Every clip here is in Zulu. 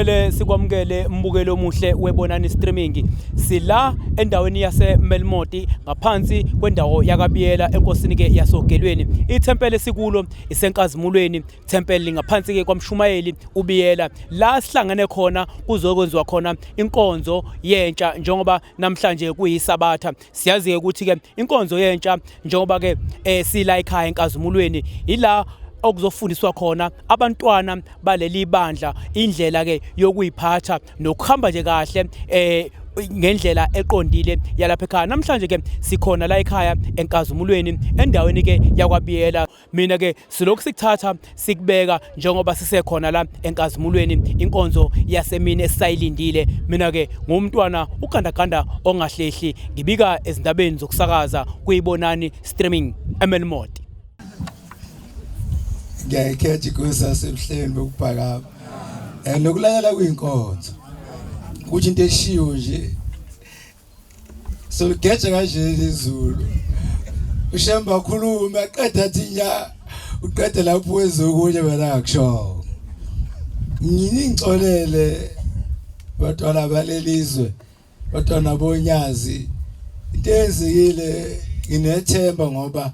Sikubingelele sikwamukele mbukelo omuhle webonani streaming. Sila endaweni yase Melmoti ngaphansi kwendawo yakaBiyela enkosini ke yasoGelweni. Ithempeli esikulo isenkazimulweni Temple ngaphansi ke kwamshumayeli uBiyela la sihlangene khona kuzokwenziwa khona inkonzo yentsha njengoba namhlanje kuyisabatha. Siyazi ke ukuthi ke inkonzo yentsha njengoba ke eh, sila ekhaya enkazimulweni ila okuzofundiswa khona abantwana baleli bandla indlela ke yokuyiphatha nokuhamba nje kahle eh ngendlela eqondile yalapha ekhaya. Namhlanje ke sikhona la ekhaya enkazimulweni endaweni ke yakwaBiyela. Mina ke silokhu sikuthatha sikubeka njengoba sisekhona la enkazimulweni inkonzo yasemini esisayilindile. Mina ke ngumntwana ugandaganda ongahlehli ngibika ezindabeni zokusakaza kuyibonani streaming eMelmoti. Ngiyayikhetha inkosi yasebuhleni bokubhakama. Eh nokulalela kuyinkonzo. Ukuthi into eshiwo nje Soligeja kanje izulu. Ushemba akhulume aqeda athi nya uqede lapho wezokunye wena akusho. Ngini ngixolele bantwana balelizwe bantwana bonyazi into eyenzekile nginethemba ngoba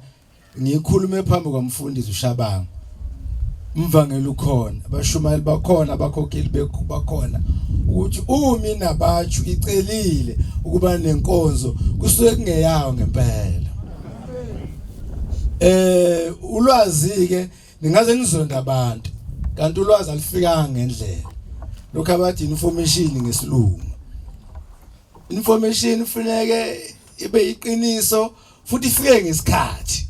Ngikhulume phambi kwamfundisi uShabangu. Umvangeli ukhona, abashumayeli bakhona, abakhokheli bekho bakhona ukuthi umi nabatshu icelile ukuba nenkonzo kusuke kungeyawo ngempela. Eh ulwazi ke ningaze nizonde abantu kanti ulwazi alifikanga ngendlela. Lokho abathi information ngesilungu. Information kufuneke ibe iqiniso futhi ifike ngesikhathi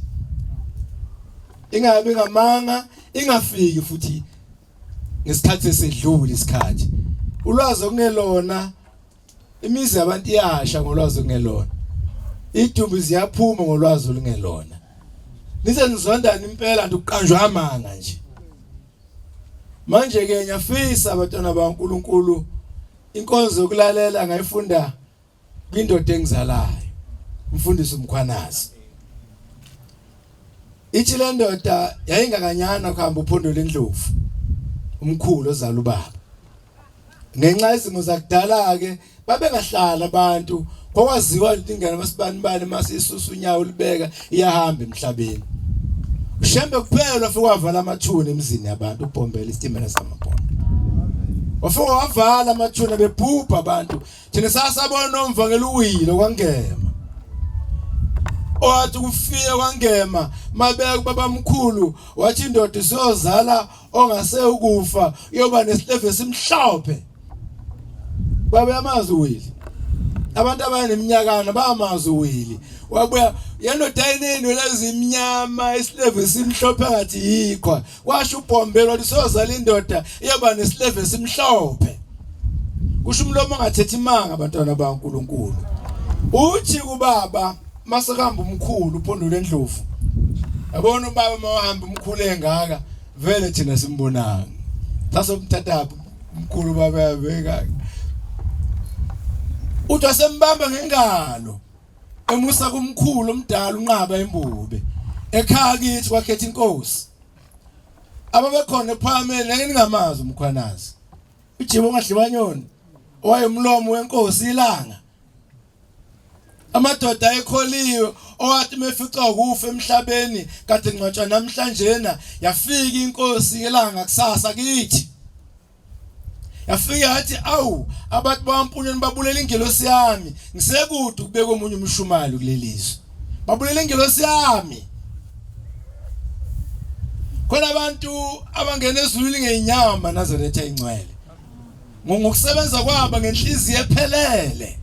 ingabi ngamanga ingafiki futhi ngesikhathi esedlule isikhathi ulwazi okungelona imizi yabantu iyasha ngolwazi okungelona idumbu ziyaphuma ngolwazi olungelona nize nizondana impela nje ukuqanjwa amanga nje manje ke ngiyafisa abantwana baNkuluNkulu inkonzo yokulalela ngayifunda kwindoda engizalayo umfundisi uMkhwanazi ithi le ndoda yayingakanyana kuhamba uphondo lendlovu umkhulu ozala ubaba ngenxa yezimo zakudala ke babengahlala abantu kwakwaziwa ukuthi ingane masibani bani masisusa unyawo libeka iyahamba emhlabeni ushembe kuphela wafika wavala amathuna emizini yabantu ubhombela isitimela samabhondo wafika wavala amathuna bebhubha abantu Thina sasabona umvangeli uwile kwangema. Owathi kufika kwangema mabeka kubabamkhulu wathi indoda isiyozala ongase ukufa iyoba nesilevu esimhlophe. Baba yamazi uwile. Abantu abaneminyakana bayamazi uwili. Wabuya yendoda ayinenwele ezimnyama isilevu esimhlophe ngathi yiqhwa. Kwasho uBhombela wathi sozala indoda iyoba nesilevu esimhlophe. Kusho umlomo ongathethi imanga abantwana baNkuluNkulu. Uthi kubaba masekuhamba umkhulu uphondo lendlovu. Yabona ubaba mawahamba umkhulu engaka vele thina simbonanga. Sasomthatha umkhulu baba yabeka. Uthi wasembamba ngengalo. Emusa kumkhulu omdala unqaba imbube. Ekhaya kithi kwakhetha inkosi. Ababekhona ephakameni ngeke ningamazi umkhwanazi. Ujibo ongadliwanyoni owayemlomo wenkosi ilanga. Amadoda ayekholiwe owathi mefica ukufa emhlabeni kade ngcwatshwa namhlanjena yafika inkosi ilanga kusasa kithi. Yafika yathi awu abantu bampunyeni babulela ingelosi yami ngisekude ukubeka omunye umshumayeli kulelizwe babulela ingelosi yami khona abantu abangena ezulwini ngenyama Nazaretha ingcwele ngokusebenza kwabo ngenhliziyo ephelele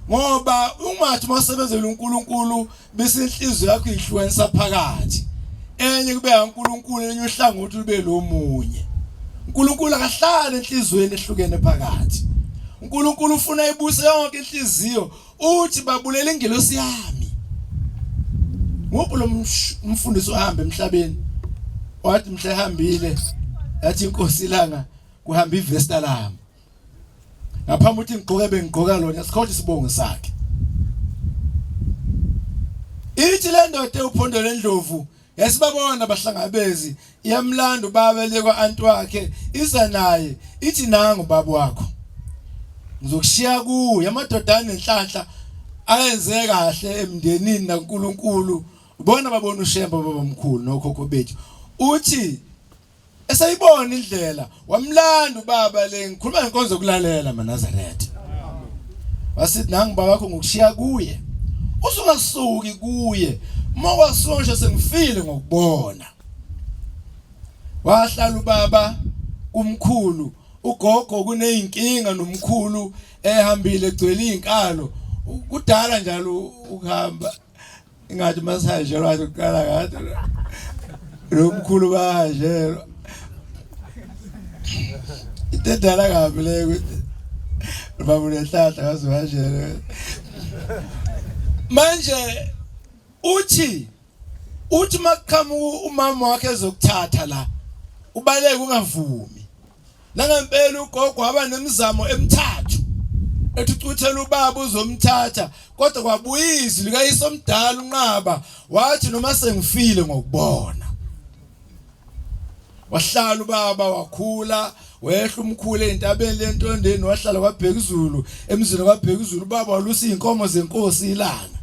ngoba ungathi mawusebenzela uNkulunkulu bese inhliziyo yakho ihlukanisa phakathi enye kube kaNkulunkulu enye uhlangothi lube lomunye uNkulunkulu akahlali enhlizweni ehlukene phakathi uNkulunkulu ufuna ibuse yonke inhliziyo uthi babulela ingelosi yami nguphi lo mfundisi ohamba emhlabeni wathi mhla ehambile yathi inkosi ilanga kuhamba ivesta lami ngaphambi ukuthi ngigqoke bengigqoka lona sikhohle isibongo sakhe ithi le ndoda ewuphondo lendlovu Yasibabona abahlangabezi iyamlanda ubaba lekwa anti wakhe iza naye ithi nangu baba wakho. Ngizokushiya kuye amadoda anenhlanhla ayenze kahle emndenini nakuNkulunkulu. Ubona babona uShembe babamkhulu nokhokho bethu. Uthi esayibona indlela wamlanda ubaba le ngikhuluma ngenkonzo yokulalela maNazaretha wasithi nangu baba wakho ngokushiya kuye usungasuki kuye uma wasonje sengifile ngokubona wahlala ubaba kumkhulu ugogo kuneyinkinga nomkhulu ehambile egcwele izinkalo kudala njalo ukuhamba Ingathi masihanjelwa kuqala kade lo mkhulu bahanjelwa. Into edala kabi leyo ukuthi baba unehlahla waze uhanjelwe. Manje uthi uthi makuqhamuka umama wakhe ezokuthatha la ubaleke ungavumi. Nangempela ugogo waba nemizamo emithathu ethi ucuthela ubaba uzomthatha kodwa kwabuya izwi likayise omdala unqaba wathi noma sengifile ngokubona. Wahlala ubaba wakhula wehla umkhulu ezintabeni lentondeni wahlala kwaBhekuzulu emzini kwaBhekuzulu ubaba walusa izinkomo zenkosi ilanga.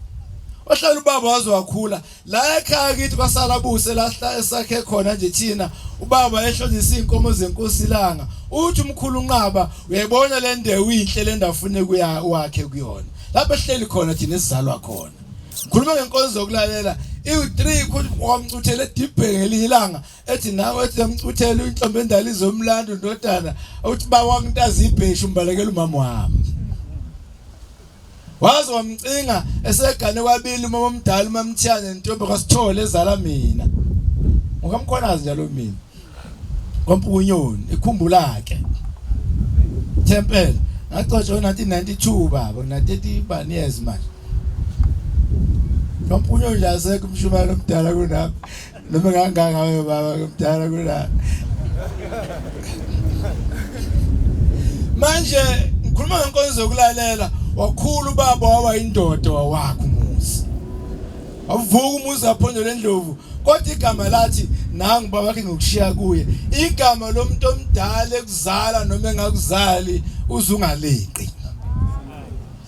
Wahlala ubaba waze wakhula La ekhaya kithi kwasala buse la esakhe khona nje thina ubaba ehlonisa izinkomo zenkosi ilanga uthi umkhulu unqaba uyayibona le ndewu inhle le ndawo ufune kuya wakhe kuyona lapho ehleli khona thina esizalwa khona ngikhuluma ngenkonzo yokulalela iwu-3 wamcuthela edibheni ngelinye ilanga ethi nawe ethi yamcuthela inhlombe endala izomlando ndodana uthi bawakuntaza ibheshu umbalekela umama wami Waze wamcinga esegane kwabili umama omdala uMamthiyane nentombi kaSithole ezala mina. Ngokamkhonazi njalo mina. Kwampukunyoni ikhumbula ke. Tempel ngacotshwa ngo-1992 baba ngina 30 bani years manje. Kwampukunyoni nje asekho umshumayelo omdala kunami. Noma nganganga baba ngimdala kunami. Manje ngikhuluma ngenkonzo yokulalela wakhula ubaba waba indoda wawakha umuzi. Wavuka umuzi waphondo lendlovu kodwa igama lathi nangu baba wakhe ngokushiya kuye. Igama lomuntu omdala ekuzala noma engakuzali uzungaleqi.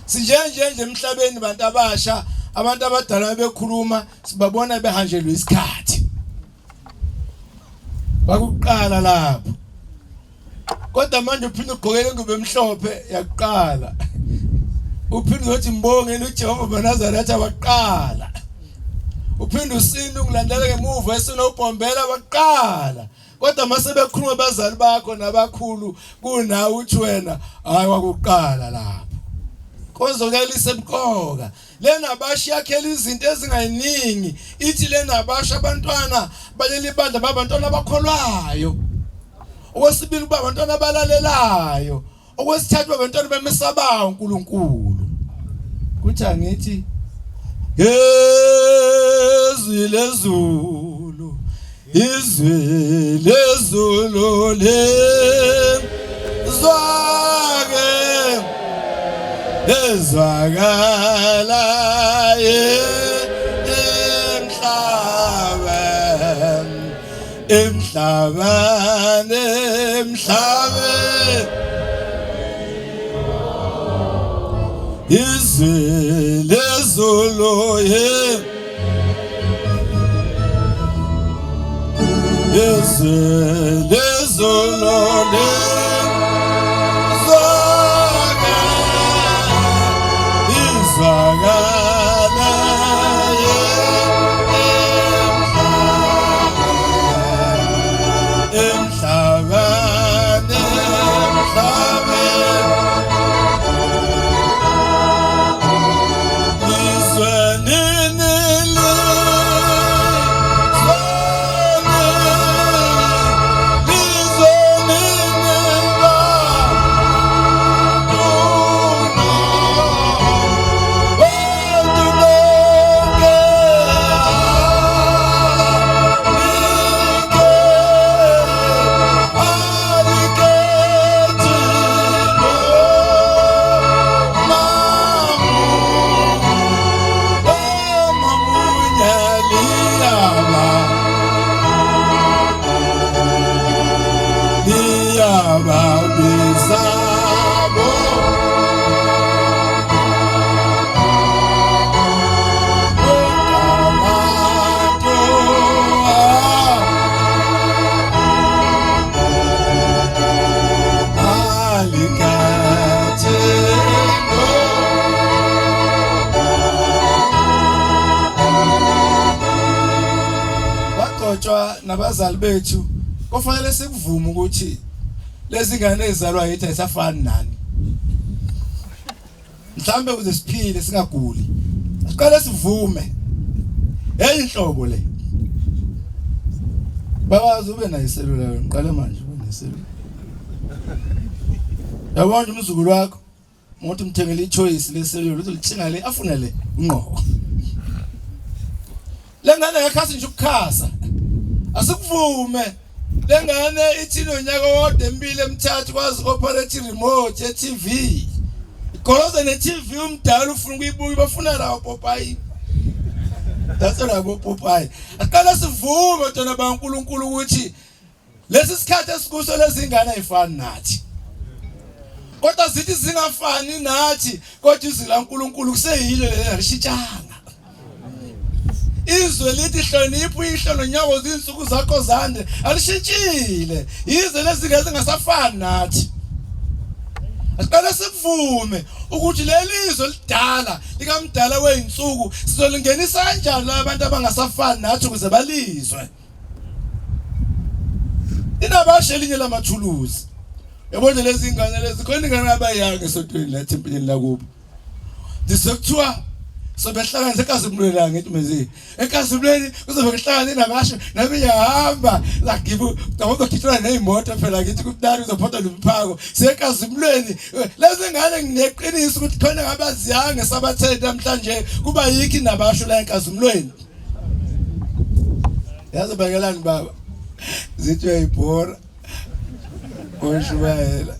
Sinje nje nje emhlabeni bantu abasha abantu abadala bekhuluma sibabona behanjelwe isikhathi kwakuqala lapho kodwa manje uphinde ugqokele ingubo emhlophe yakuqala uphinde uthi mbongeni uJehova beNazaretha waqala uphinde usinde ungilandela ngemuva esinobhombela waqala kodwa mase bekhuluma abazali bakho nabakhulu kunawe uthi wena hayi wakuqala lapho konzokela isemqoka lena basha yakhela izinto ezingayiningi ithi lena basha abantwana baleli bandla babantwana abakholwayo okwesibili kuba abantwana abalalelayo okwesithathu abantwana bemesabayo uNkulunkulu kuthi angithi ngezwi lezulu izwi lezulu lezwake lezwakala emhlabeni emhlabeni emhlabeni izwi lezulu izwi lezulu lezwakala izwakala emhlabeni emhlabeni izwe nini nabazali bethu kufanele sikuvume ukuthi lezi ngane ezizalwa yithi ayisafani nani. Mhlambe ukuze siphile singaguli. Siqale sivume. Hey inhlobo le. Babazi ube nayo iselula wena ngiqale manje ube neselula. Yabona umzukulu wakho Umuntu umthengele ichoice leselula uzolithinga le afune le ngqo. Lengane yakhasi nje ukukhasa. Asikuvume. Lengane ithi nonyaka owodwa emibili emithathu kwazi operate remote ye TV. Igoloza ne TV umdala ufuna ukuyibuka bafuna lawo popayi. That's labo popayi. Aqala sivume tona baNkulunkulu ukuthi Lesi sikhathi esikuso lezingane ayifani nathi. Kodwa zithi zingafani nathi kodwa izwi laNkulunkulu kuseyilo leli alishintshanga. Izwe lithi hlonipha uyihlo nonyoko izinsuku zakho zande alishintshile. Yize lezingane zingasafani nathi. Asiqale sikuvume ukuthi leli zwe lidala likamdala wezinsuku sizolingenisa kanjani abantu abangasafani nathi ukuze balizwe. Inabasha elinye lamathuluzi. Yabona lezi ngane lezi khona ingane abayanga esontweni la ethempelini lakubo. Ndisekuthiwa sobehlangana ekazimulweni ngithi mezi ekazimulweni kuzobe kuhlangana inabasha nami ngiyahamba lagibu ngizogitshela nezimoto phela ngithi kumnandi uzophatha nomphako sekazimulweni lezi ngane ngineqiniso ukuthi khona ngabaziyange sabatheni namhlanje kuba yikho inabasho la enkazimulweni Yazi bekelani baba. Zithi uyayibhora. Oshumayela.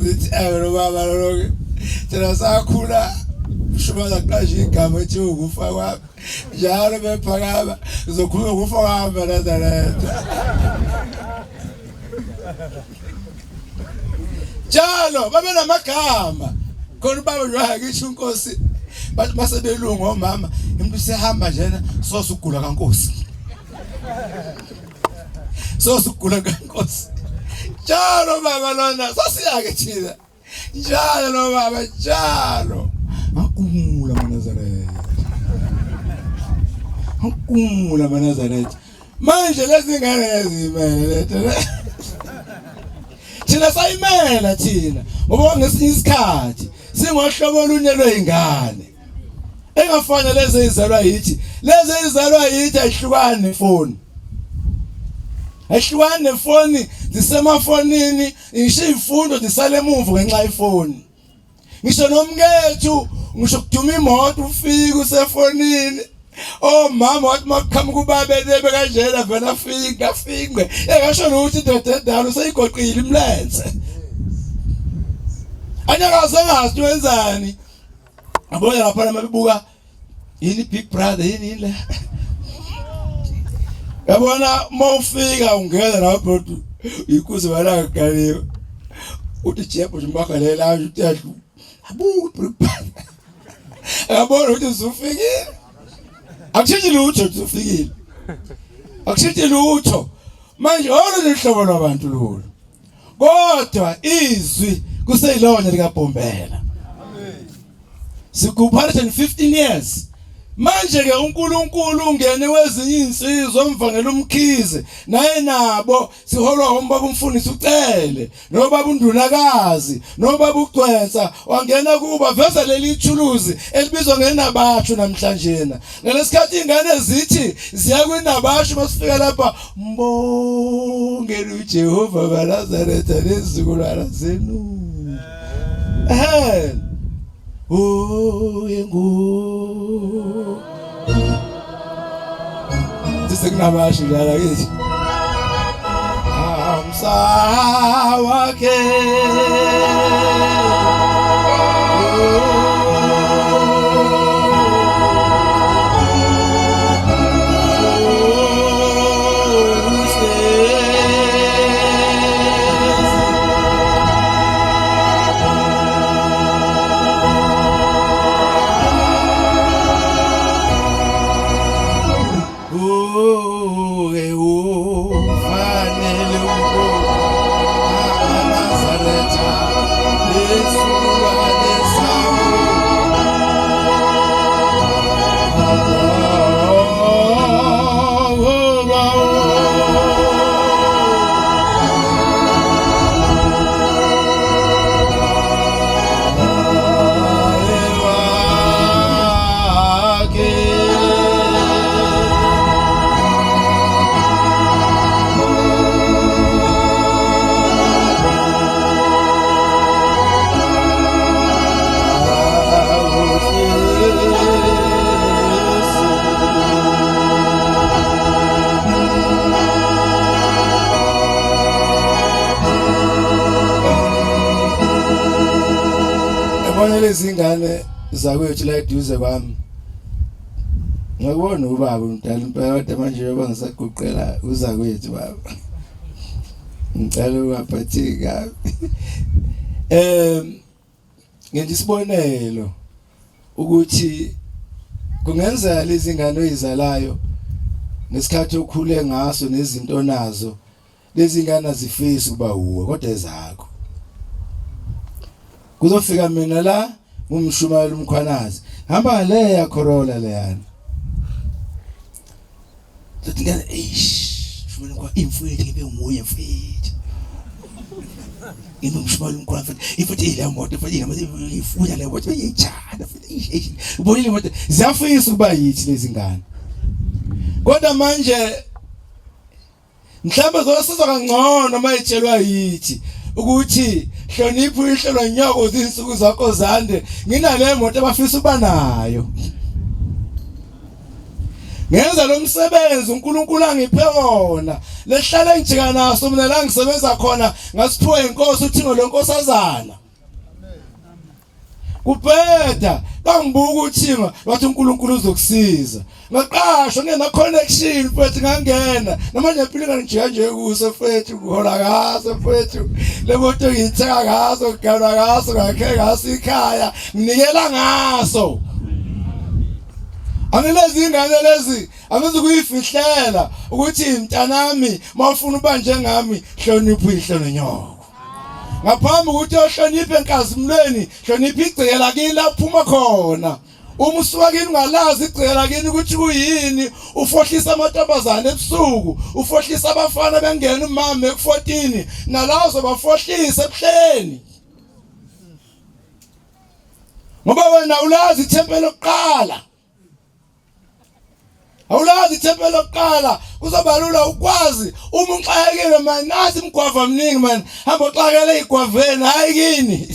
Zithi ayo baba lo thina sakhula shumayela kuqasha igama ethi ukufa kwami. Njalo bephakama uzokhuluma ukufa kwami Nazaretha. Njalo babe namagama. Khona ubaba nje wakithi inkosi bathi mase belungu omama umuntu usehamba njena sosugula kankosi. Sosugula kankosi. Njalo baba lona sasiyake thina. Njalo lo baba njalo. Akumula maNazaretha. Akumula maNazaretha. Manje lezi ngane ezimele lethu. Thina sayimela thina ngoba ngesinye isikhathi singohlobo olunye lwezingane. Engafana lezi ezizalwa yithi, lezi ezizalwa yithi ayihlukani nefoni. Ayihlukani nefoni, zisemafonini, ngisho izifundo zisale emuva ngenxa yefoni. Ngisho nomkethu ngisho kuduma imoto ufike usefonini omama wathi makuqhamuka ubaba elebe kanjena vele afike afingwe engasho ukuthi indoda endala useyigoqile imlenze anyakaze engazi wenzani yabona lapha mabebuka yini big brother yini le yabona mawufika ungena lapho ikuze wala galiwe uthi jebho nje mbagalela nje uthi yadlu abuka big brother yabona ukuthi usufikile akushintshi lutho usufikile akushintshi lutho manje olunye uhlobo lwabantu lolu kodwa izwi kuseyilona likaBhombela sigubha 115 years manje ke uNkulunkulu ungene kwezinye insizwa umvangeli umkhize naye nabo siholwa umbaba umfundisi ucele nobaba undunakazi nobaba ugcwensa wangena kuba veza leli thuluzi elibizwa ngenabathu namhlanje na ngalesikhathi ingane zithi ziya kwinabashu masifika lapha Mbongeni uJehova kaNazaretha nezizukulwana zenu. Eh. Uye ngu. Sisekunabashi njalo kithi. Amsa wakhe. Yabona lezi ngane zakwethu la eduze kwami. Ngakubona ubaba umdala impela kodwa manje yoba ngisaguqela uzakwethu baba. Ngicela ungaphatheki kabi. Ngenza isibonelo ukuthi kungenzeka lezi ngane oyizalayo ngesikhathi okhule ngaso nezinto onazo lezi ngane azifisi ukuba uwe kodwa ezakho. Kuzofika mina la ngumshumayela umkhwanazi hamba le ya Corolla leyana Sothi ngane eish shumela kwa imfowethu ngibe nguye mfethu. Ngibe ngishumela umkhwanazi mfethu imfethu ile moto mfethu ile ifuya le moto iyijana mfethu eish eish ubonile moto ziyafisa ukuba yithi lezi ngane. Kodwa manje Mhlawumbe zosiza kangcono uma itshelwa yithi ukuthi hlonipha uyihlo nonyoko izinsuku zakho zande nginale moto abafisa ukuba nayo. Ngenza lo msebenzi uNkulunkulu angiphe wona lehlale ngijika naso mina la ngisebenza khona ngasiphiwa inkosi uthingo lwenkosazana. Kubheda bangibuka uthingo wathi uNkulunkulu uzokusiza. Ngaqashwa ngena connection mfethu ngangena. Namanje impilo ngangijika nje kuso mfethu kuhola ngaso mfethu. Le moto ngiyithenga ngaso ngiganwa ngaso ngakhe ngaso ikhaya nginikela ngaso. Angilezi ingane lezi angizukuyifihlela ukuthi mntanami mawufuna uba njengami hlonipha uyihlo nonyoko. Ngaphambi ukuthi uyohlonipha enkazimulweni, hlonipha igceke lakini laphuma khona. Uma usuka kini ungalazi igceke lakini ukuthi kuyini, ufohlisa amantombazane ebusuku, ufohlisa abafana bengena umama eku-14, nalawo uzobafohlisa ebuhleni. Ngoba wena ulazi ithempeli lokuqala. Awulazi ithempeli lokuqala kuzobalula ukwazi uma uxakekile mani nasi imigwava mningi mani hamba uxakele igwaveni hayi kini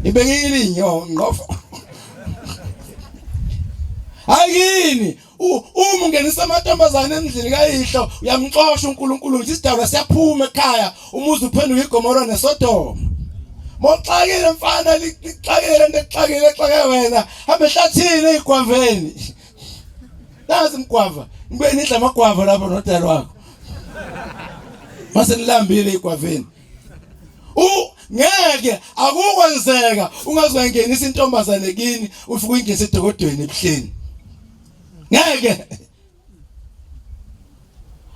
ibekile inyongo hayi kini uma ungenisa amantombazane endlini kayihlo uyamxosha uNkulunkulu ngithi isidalwa siyaphuma ekhaya umuzi uphenduka iGomora neSodoma. Moxakile mfana lixakile lento exakile exake wena hamba ehlathini eyigwaveni. Nazi imgwava ngibe nidla amagwava lapho nodala wakho. Mase nilambile igwaveni. U ngeke akukwenzeka ungazongenisa intombazane kini ufike uyingenise edokodweni ebuhleni. Ngeke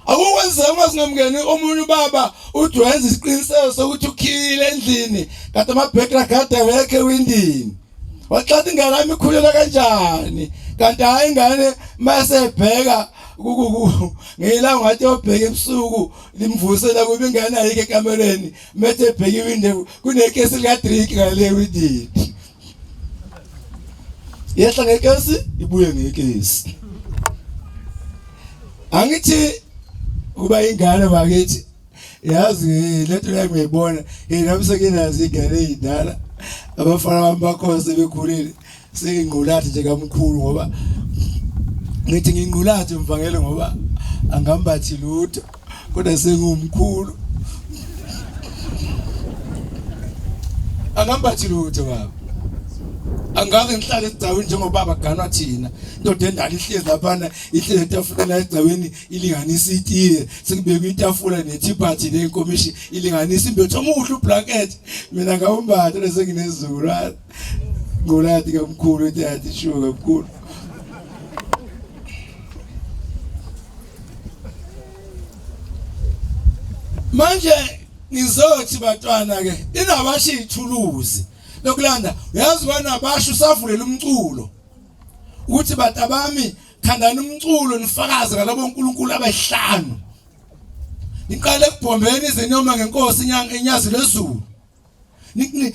Akukwenzeka uma singamngeni omunye ubaba uthi wenza isiqiniseko sokuthi ukhile endlini kade amabhekra kade awekho ewindini. Waxatha ingane yami ikhulelwa kanjani? Kanti hayi ingane mase ebheka ngila ngathi obheka ebusuku limvusela kuba ingane ayikho ekamereni methe ebheka iwindi kunekesi lika drink ngale ewindini. Yehla ngekesi ibuye ngekesi. Angithi kuba ingane bakithi yazi lento leyo ngiyibona nami senginazo ingane ezindala abafana bami bakhona sebekhulile sengingqulathi nje kamkhulu ngoba ngithi ngingqulathi mvangele ngoba angambathi lutho kodwa sengumkhulu angambathi lutho baba angake ngihlale esigcawini njengobaba ganwa thina indoda endala ihlezi laphana ihlezi etafuleni la esigcawini ilinganisa itiye sekubekwe itafula nethiphathi nenkomishi ilinganisa imbethe omuhle ublanket mina ngawumbatha lesenginezizukulwane ngolati kamkhulu ethi yathi shuka kamkhulu Manje ngizothi bantwana ke inabasho ithuluzi lokulanda uyazi wena basho usavulela umculo ukuthi batabami khandani umculo nifakaze ngalabo uNkulunkulu abahlanu niqale ekubhombeni izinyoma ngenkosi inyanga inyazi lezulu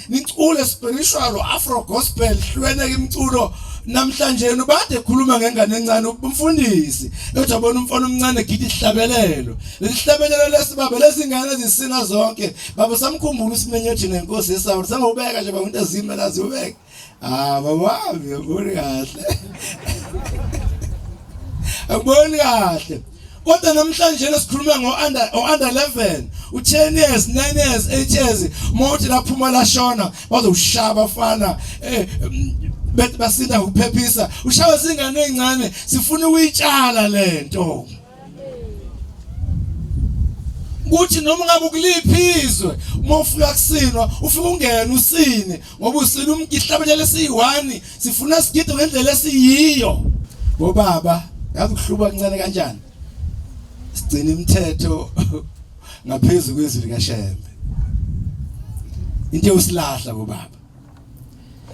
nicule spiritual afro gospel hlweneke imculo namhlanje ubade ekhuluma ngengane encane umfundisi ethi abona umfana omncane gidi ihlabelelo lesihlabelelo lesibaba lezingane ezisina zonke baba samkhumbula usimenye thina inkosi yesawu sangubeka nje bantu azime lazi ubeke ah baba wami uboni kahle akuboni kahle. Kodwa namhlanje lesikhuluma ngo under o under 11, u10 years, 9 years, 8 years, uma uthi laphuma lashona bazokushaya abafana bethi basinda ngokuphephisa. Ushawe izingane ezincane, sifuna ukuyitshala lento. Kuthi noma ngabe ukuliphi izwe uma ufika kusinwa ufika ungena usine ngoba usina umgihlabelele esiyi-1 sifuna sigide ngendlela esiyiyo. Bobaba yazi kuhluba kancane kanjani sigcina imithetho ngaphezulu kwezwi likaShembe. Into usilahla bobaba,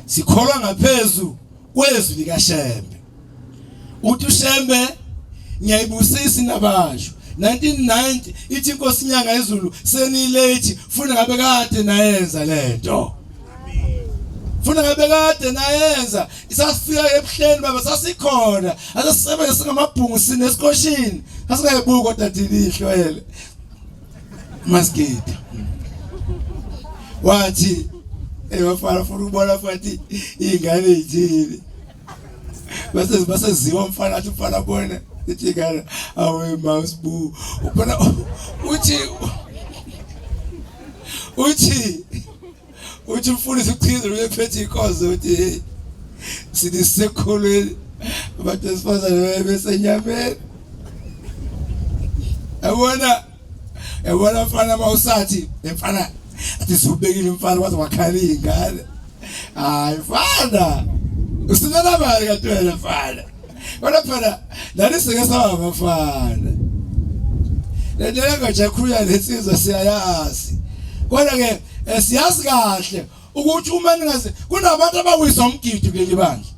sikholwa ngaphezulu kwezwi likaShembe. Uthi uShembe ngiyayibusisa inabasho 1990 ithi inkosi inyanga izulu senilethi funa ngabe kade nayenza lento, funa ngabe kade nayenza. Isasifika ebuhleni baba, sasikhona asesisebenze singamabhungu sinesikoshini, sasingayibuki kodwa thina ihlwele masigida. Wathi ebafana funa ukubona futhi ingane ithini, bese baseziwa umfana athi umfana abone ithi ingane awe mouse bu ubona uthi uthi uthi umfundisi uchize uyephethe inkonzo uthi hey sithi sisekholweni abantu besifazane besenyameni. Yabona yabona mfana mawusathi mfana athi sibekile mfana waze wakhala izingane. Hayi mfana usinela mali kanti wena mfana, kodwa phela nani sike saba abafana. Le nto engajakhuluya lensizwa siyayazi, kodwa ke siyazi kahle ukuthi uma ningaze kunabantu abawisa umgidi kuleli bandla.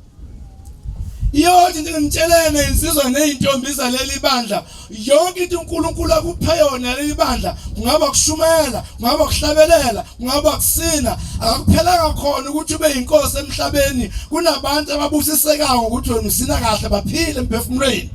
Yonke into ngitshelene insizwa nezintombi zaleli bandla, yonke into uNkulunkulu akuphe yona leli bandla, kungaba kushumayela, kungaba kuhlabelela, kungaba kusina, akuphelanga khona ukuthi ube inkosi emhlabeni. Kunabantu ababusisekayo ngokuthi wena usina kahle baphile emphefumulweni.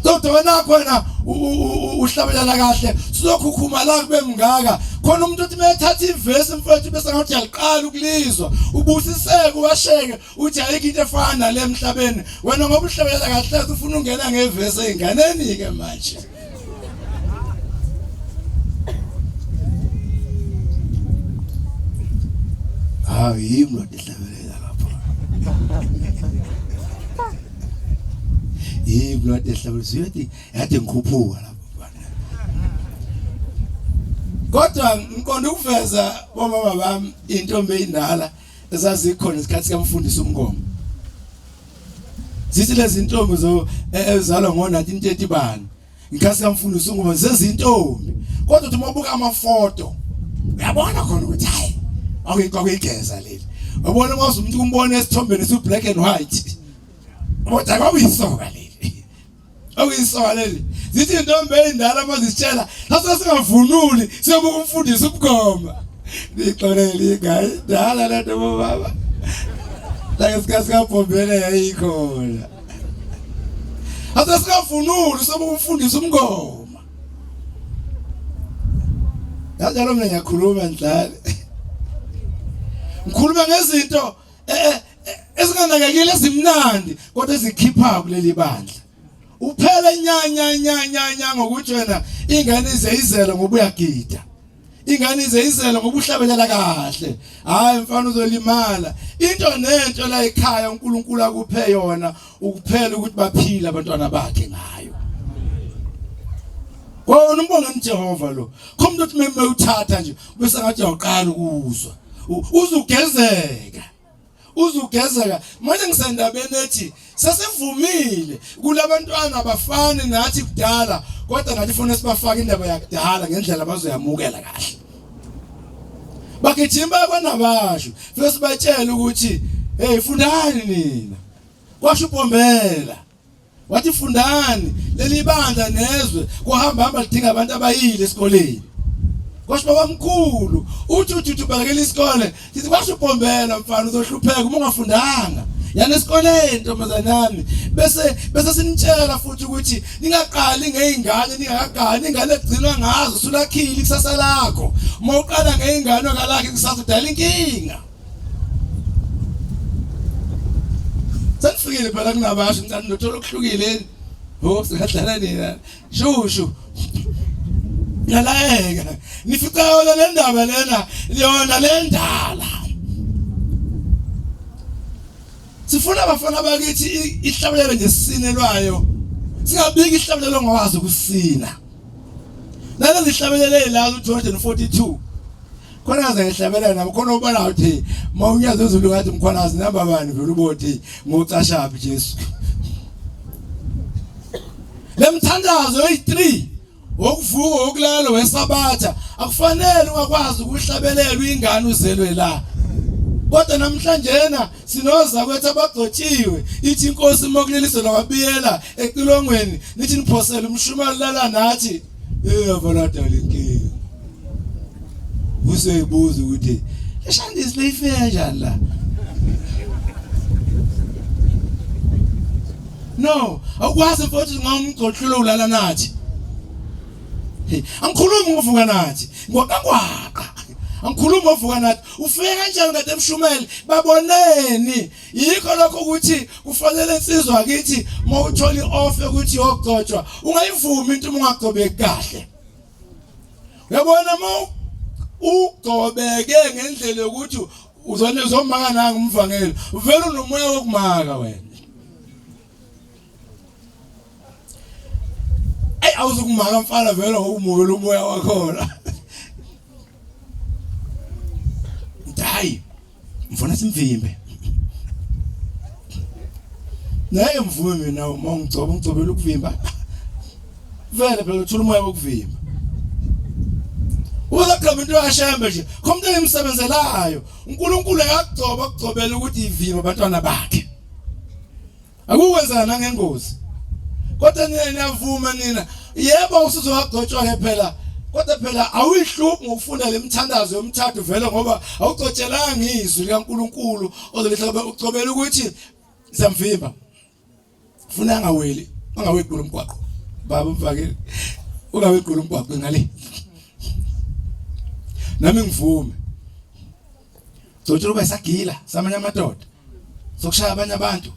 Kodwa wena khona uhlabelela kahle sizokhukhuma la kube mngaka khona umuntu uthi methatha ivesi mfowethu bese ngathi uyaliqala ukulizwa ubusiseke washeke uthi ayikho into efana nale emhlabeni. Wena ngoba uhlabelela kahle ufuna ungena ngevesi einganeni ke manje. Hayi yimi lo ehlabelela lapho, yimi lo ehlabelela siyothi yade ngikhuphuka lapho bana. Kodwa ngiqonda ukuveza bomama bami intombi eyindala ezazikhona isikhathi sikamfundisi umngoma. Zithi lezi ntombi zo ezalwa ngo-1930 bani ngikhathi kamfundisi umngoma zezintombi, kodwa uthi uma ubuka amafoto uyabona khona ukuthi hayi kwakuyigeza leli. Uyabona uma umuntu kumbona esithombeni su black and white, kodwa kwakuyisoka leli, okuyisoka leli. Zithi intombi eyindala uma zisitshela sase singavunuli siyobuka umfundisi ubugoma. Nixolele ingane dala lento bobaba, la ngesikhathi sikabhombela yayikhona ase singavunuli sobuka umfundisi umngoma. Kanjalo mina ngiyakhuluma ndlale ngikhuluma ngezinto ezinganakekile ezimnandi kodwa ezikhipha kuleli bandla. Uphele nya nya nya nya nya ngokuthi wena ingane ize izele ngoba uyagida, ingane ize izele ngoba uhlabelela kahle. Hayi mfana uzolimala. Into nento la ekhaya uNkulunkulu akuphe yona ukuphela ukuthi baphile abantwana bakhe ngayo. Wona umbonga uJehova lo khomntu uthi meme uthatha nje bese ngathi uyaqala ukuzwa uzugezeka uzugezeka. Manje ngisendabeni ethi sesivumile kulabantwana abafani nathi kudala, kodwa nathi funa sibafake indaba yakudala ngendlela abazoyamukela kahle. Bagijima kwanabasho fike sibatshele ukuthi hey fundani nina, kwasho uBhombela wathi fundani leli bandla nezwe kuhamba hamba lidinga abantu abayile esikoleni. Kwasho babamkhulu uthi uthi ubalekela isikole, sithi kwasho uBhombela mfana uzohlupheka uma ungafundanga yana esikoleni ntombazane yami. Bese bese sinitshela futhi ukuthi ningaqali ngezingane ningakaqali ingane egcinwa ngazo sulakhile ikusasa lakho. Uma uqala ngezingane okalakhe ikusasa udala inkinga. Senifikile phela kunabasho ngicela nothola okuhlukile. Ho singadlala nina. Shushu. Nalaeka. Nifica yona le ndaba lena, yona le ndala. Sifuna abafana bakithi ihlabelelo nje sisinelwayo. Singabiki ihlabelelo ongawazi ukusina. Nalezi hlabelele la u-242. Khona ngaze ngihlabelela nabo khona ubona ukuthi mawunyaza izulu ngathi mkhwanazi namba bani vele ubothi ngocashaphi Jesu. Lemthandazo eyi-3 wokuvuka wokulala wesabatha akufanele ungakwazi ukuhlabelela ingane uzelwe la. Kodwa namhlanje na sinozakwethu abagcotshiwe ithi inkosi mokuliliso lwabiyela ecilongweni nithi niphosele umshumali lala nathi eh abaladala inkinga useyibuza ukuthi eshandisi leyifika kanjani la no awukwazi mfowethu ngomgcohlulo ulala nathi hey angikhulumi ngovuka nathi ngwaqangwaqa angikhulumi ngovuka nathi ufike kanjani kade emshumele baboneni yikho lokho ukuthi kufanele insizwa kithi mawuthola ioff ukuthi yogcotshwa ungayivumi into uma ungagcobeki kahle uyabona uma ugcobeke ngendlela yokuthi uzone uzomaka nanga umvangeli uvela unomoya wokumaka wena Ey awuzukumaka mfana vele ngokumukela umoya wakhona. Hayi mfuna simvimbe. Naye mvume mina uma ungigcoba ungigcobela ukuvimba. Vele phela uthola umoya wokuvimba. Uzoqhama into kaShembe nje. Khomntu engimsebenzelayo. uNkulunkulu akagcoba akugcobela ukuthi ivimbe abantwana bakhe. Akukwenzeka nangengozi. Kodwa nina niyavuma nina. Yebo usuzowagcotshwa ke phela. Kodwa phela awuyihluphi ngokufunda lemthandazo yomthathu vele ngoba awugcotshelanga izwi likaNkuluNkulu ozolihlaba ugcobela ukuthi siyamvimba. Funa angaweli, angaweli kulo mgwaqo. Baba umfakeli ungaweli kulo mgwaqo ngale. Nami ngivume. Gcotshela uba isagila samanye amadoda. Sokushaya abanye abantu.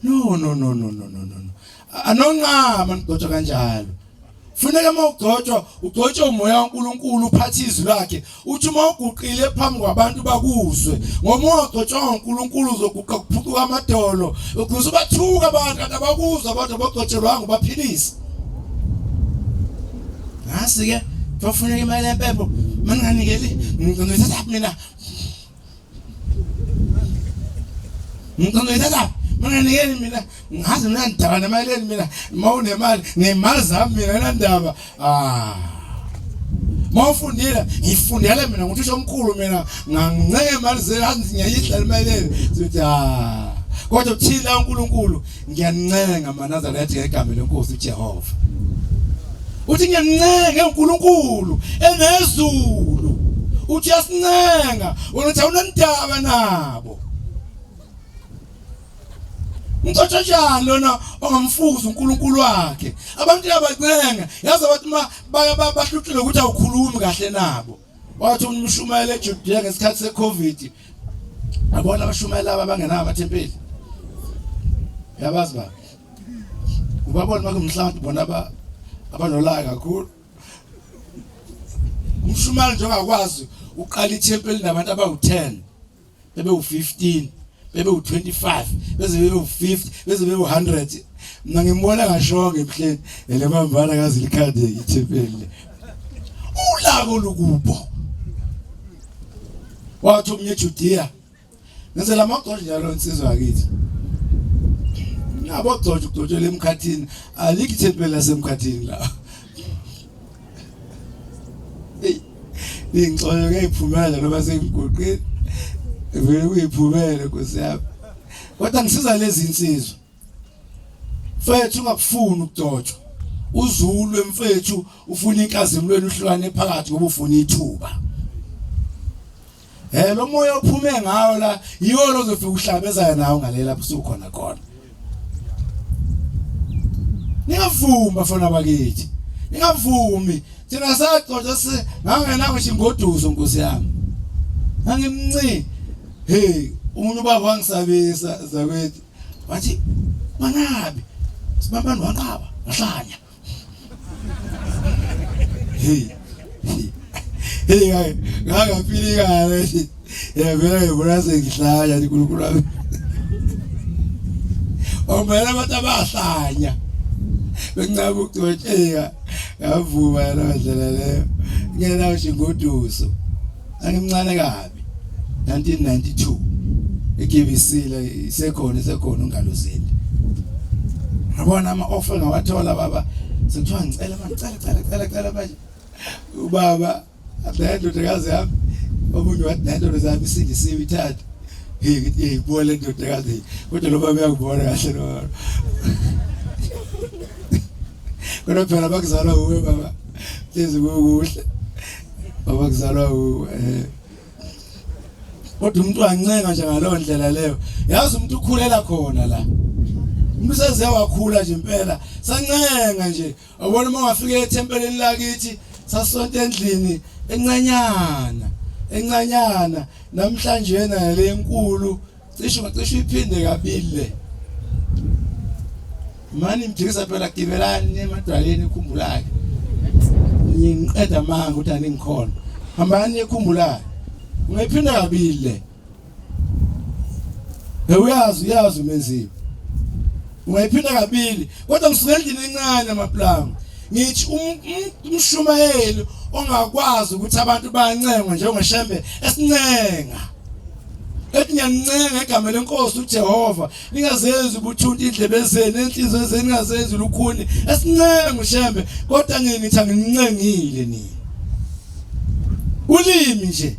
No no no no no no no. Anonqama nigcotshwa kanjalo. Funeka uma ugcotshwa ugcotshwe umoya kaNkuluNkulu uphathe izwi lakhe uthi uma uguqile phambi kwabantu bakuzwe ngoba ungagcotshwanga uNkulunkulu uzoguqa kuphucuka amadolo ugcina ubathuka abantu kanti abakuzwa abantu abagcotshelwanga ubaphilise ngasi ke kufuneka imali yempepho manginganikeli ngithatha mina ngithatha manginganikeli mina ngazi mina ndaba nemali yeni mina mawunemali ngemali zami mina nandaba ah mawufundile ngifundele mina nguthisha omkhulu mina nganginceke imali zenu azi ngiyayidla imali yenu sithi ah kodwa uthila uNkulunkulu ngiyancenga maNazaretha ngegama lenkosi uJehova uthi ngiyancenga uNkulunkulu enezulu uthi uyasincenga wena uthi awunandaba nabo Umthatha njani lona ongamfuzi uNkulunkulu wakhe? Abantu yabancenga, yazi abathi ma bahluthule ukuthi awukhulumi kahle nabo. Wathi umshumayeli eJudea ngesikhathi seCovid. Yabona abashumayeli laba abangenawo amathempeli. Yabazi ba. Ubabona makumhlanti bona aba abanolaka kakhulu. Umshumayeli nje ongakwazi uqala ithempeli nabantu abawu-10 bebe u15 bebe u25 beze bebe u50 beze bebe u100 mina ngimbona ngashonga emhleni ele bambana kazi likhande ithempeli ulako lukubo wathi omunye eJudea ngenzela amagcotsho njalo insizwa yakithi nabo gcotsho ugcotshela emkhathini alikho ithempeli lasemkhathini la Ingxolo ke iphumela noma sengiguqile. Vele kuyiphumele Nkosi yami. Kodwa ngisiza lezi insizwa. Mfethu ungakufuni ukugcotshwa. Uzulwe mfethu ufuna inkazimulweni uhlukane phakathi ngoba ufuna ithuba. Eh lo moya ophume ngawo la yiwo lozofika uhlabezana nawo ngale lapho usukhona khona. Ningavumi bafana bakithi. Ningavumi. Thina saxoxa si ngangena ngisho ingoduso nkosi yami. Ngangimnci. Hey, umuntu ubaba wangisabisa zakwethu. Wathi manabi. Sibambani wanqaba ngahlanya. Hey. Hey, ngangafili kahle. Ya vele ngibona sengihlanya uNkulunkulu wami. Omele abantu abahlanya. Benqaba ukugcotsheka. Ngavuma leyo ndlela leyo. Ngena usho ingoduso. Angimncane kabi. 1992 egibisile isekhona isekhona ungaluzeli. Ngabona ama offer ngawathola baba. Sekuthiwa ngicela manje cela cela cela cela manje. Ubaba Nendodakazi yami omunye wathi nendodakazi yami isindisiwe ithathe. Hey ngithi hey buka le ndodakazi kodwa lo baba uyakubona kahle lo. Kodwa phela bakuzalwa uwe baba. Hlezi kukuhle. Baba kuzalwa uwe. Eh. Kodwa umuntu wancenga nje ngalowo ndlela leyo. Yazi umuntu ukhulela khona la. Umuntu seze wakhula nje impela. Sancenga nje. Wabona uma ungafika ethempelini lakithi sasonto endlini encanyana encanyana namhlanje nayo le enkulu cishe cishe iphinde kabili le mani mjikisa phela gibelani emadwaleni ekhumbulayo ngiqeda amanga ukuthi aningikhona hambani ekhumbulayo ungayiphinda kabili le Uyazi uyazi umenziwa. Ungayiphinda kabili kodwa ngisuke endlini encane amaplanga. Ngithi um, um, umshumayeli ongakwazi ukuthi abantu bayancengwa njengoShembe esincenga. Ethi ngiyancenga egameni lenkosi uJehova ningazenzi ubuthuntu indlebe zenu inhliziyo zenu ningazenzi lukhuni esincenga uShembe kodwa ngithi anginincengile nina. Ulimi nje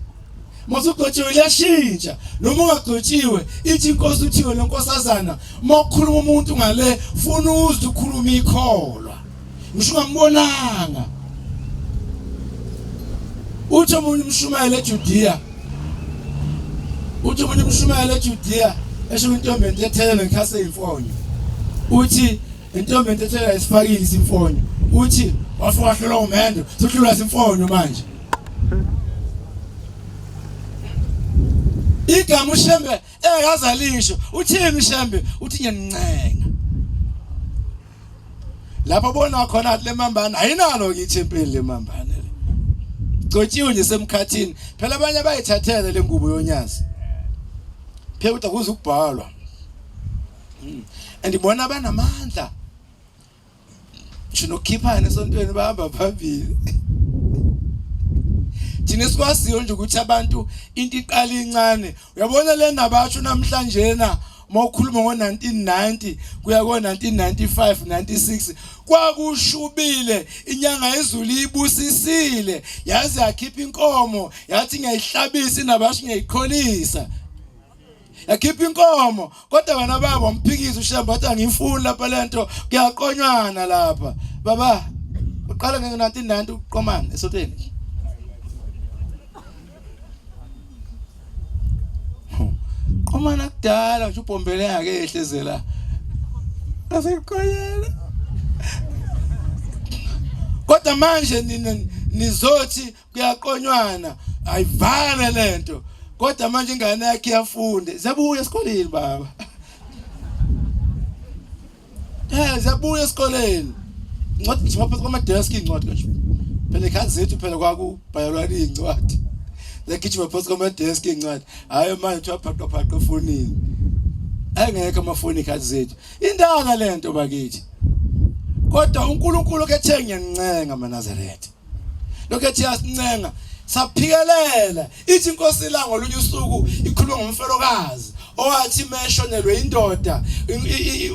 Masugcotshiwe liyashintsha noma ungagcotshiwe ithi inkosi uthiwe lenkosazana uma ukhuluma umuntu ngale funa uzwe ukhuluma ikholwa ngisho ungambonanga uthi omunye umshumayeli eJudea uthi omunye umshumayeli eJudea esho intombi entethelo ngikhase imfonyo uthi intombi entethelo isifakile isimfonyo uthi wafika wahlulwa umendo sohlulwa isimfonyo manje Igama uShembe engakaze alisho uthini uShembe uthi ngiyanincenga lapho bona khona le mambane ayinalo kithi empeleni le mambane le gcotshiwe nje semkhathini phela abanye bayithathele le ngubo yonyazi phela kodwa kuze ukubhalwa hmm. and bona banamandla ngisho nokukhiphana esontweni bahamba phambili thina sikwaziyo nje ukuthi abantu into iqala incane uyabona le ndaba asho namhlanje na uma ukhuluma ngo-1990 kuya ko-1995 96 kwakushubile inyanga yezulu ibusisile yaze yakhipha inkomo yathi ngiyayihlabisa indaba asho ngiyayikholisa yakhipha inkomo kodwa wena baba umphikisi uShembe wathi angifuni lapha lento kuyaqonywana lapha baba uqala nge-1990 ukuqomana esontweni qomana kudala nje ubhombele yake ehlezela aseqonyela kodwa manje nina nizothi kuyaqonywana ayivale lento kodwa manje ingane yakhe iyafunda ziyabuya esikoleni baba eh ziyabuya esikoleni incwadi nje ngaphansi kwama-desk iy'ncwadi kanje phela ikhathi zethu phela kwakubhalelwana iy'ncwadi zagijima phansi kwama-desk iy'ncwadi hhayi manje kuthiwa phaqa phaqa efonini ayengekho amafoni ikhathi zethu indala lento bakithi kodwa uNkulunkulu kethe ngiyancenga maNazaretha lokho ethi yasincenga saphikelela ithi inkosi la ngolunye usuku ikhuluma ngomfelokazi owathi meshonelwe indoda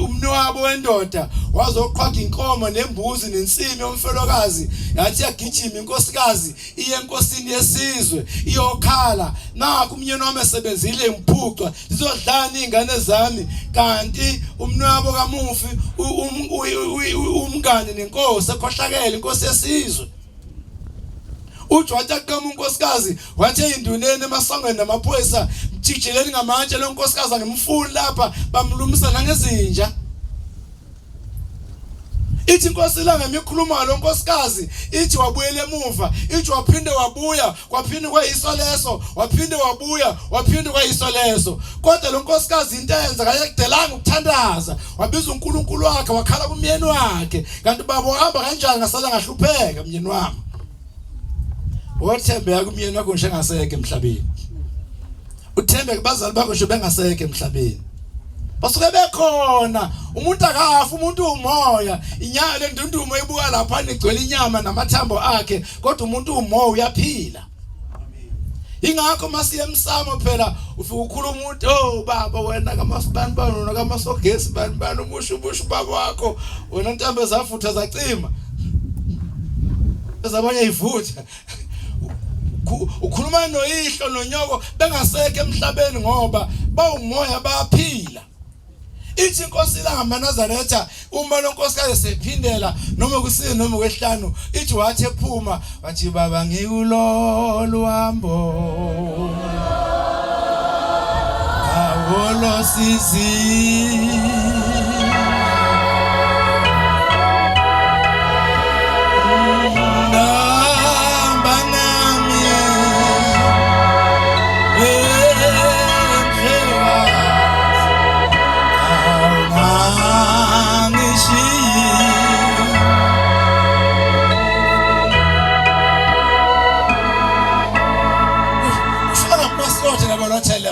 umnwabo wendoda wazoqhwaga inkomo nembuzi nensimi yomfelokazi yathi yagijima inkosikazi iye enkosini yesizwe iyokhala nakho umnyeni wami esebenzile ngiphucwa zizodlana izingane zami kanti umnwabo kamufi umngane nenkosi ekhohlakele inkosi yesizwe uthi wathi aqhamuka unkosikazi wathi eyinduneni emasangweni namaphoyisa mjikijeleni ngamatshe lo nkosikazi angimfuni lapha bamlumisa nangezinja. Ithi inkosi ilanga imikhuluma lo nkosikazi ithi wabuyela emuva ithi waphinde wabuya kwaphinde kwayiso leso waphinde wabuya waphinde kwayiso leso kodwa lo nkosikazi into eyenza kayekudelanga ukuthandaza wabiza uNkulunkulu wakhe wakhala kumyeni wakhe kanti baba uhamba kanjani ngasala ngahlupheka myeni wami Wathembeka kumyeni wakho njengaseke emhlabeni uthembe kubazali bakho nje bengasekho emhlabeni basuke bekhona umuntu akafi umuntu umoya inyama le ndundumo ibuka lapha igcwele inyama namathambo akhe kodwa umuntu umoya uyaphila ingakho masiye emsamo phela ufika ukhuluma umuntu oh baba wena kamasibani bani wena kamasogesi bani bani umusho umusho baba wakho wena ntambe zafutha zacima ezabanye ivutha ukhuluma noyihlo nonyoko bengasekho emhlabeni ngoba bawumoya bayaphila ithi inkosi ilanga manazaretha uma lo nkosikazi sephindela noma kusile noma kwehlanu ithi wathi ephuma wathi baba ngikulolu hambo awolo sisi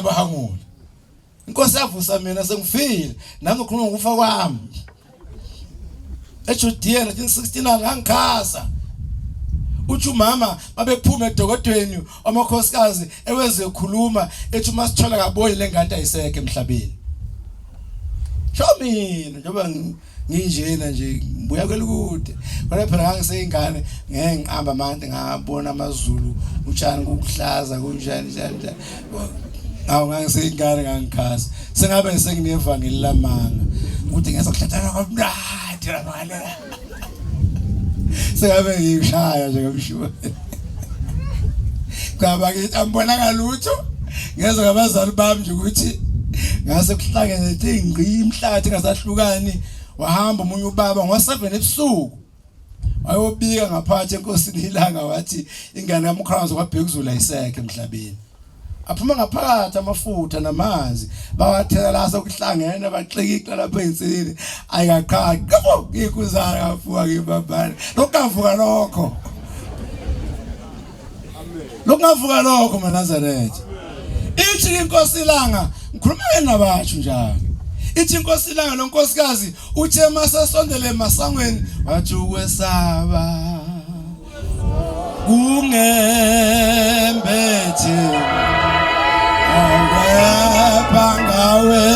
Bahangula Inkosi yavusa mina sengifile nami ngikhuluma ngokufa kwami eJudea 1969 ngangikhasa uthi umama babephuma edokodweni amakhosikazi eweze khuluma ethi uma sithola kaboyi lengane ayisekho emhlabeni sho mina njengoba nginjena nje ngibuya kwelikude kodwa phela ngangiseyingane ngeke ngiqamba amante ngabona amazulu utshani kukuhlaza kunjani njani njani awu ngangiseyingane ngangikhasa sengabe senginevangeli lamanga ukuthi ngezokuhlatshana kwamnandi lamanga sengabe ngishaya nje ngamshuwa cha bakithi ambonanga lutho ngezwe ngabazali bami nje ukuthi ngase kuhlangene nje ngqi imhlathi ngasahlukani wahamba omunye ubaba ngo-7 ebusuku wayobika ngaphathi enkosini ilanga wathi ingane kaMkhwanazi kwaBhekuzulu ayisekho emhlabeni aphuma ngaphakathi amafutha namanzi bawathela la sokuhlangene baxikixa lapha ensinini ayikaqhaqi qabo ngikuzana ngafuka ngibambane lokuvuka lokho lokungavuka lokho maNazaretha ithi inkosi ilanga ngikhuluma ke nabatsho njalo ithi inkosi ilanga lo nkosikazi uthe masesondele emasangweni wathi ukwesaba kungembethe awepha ngawe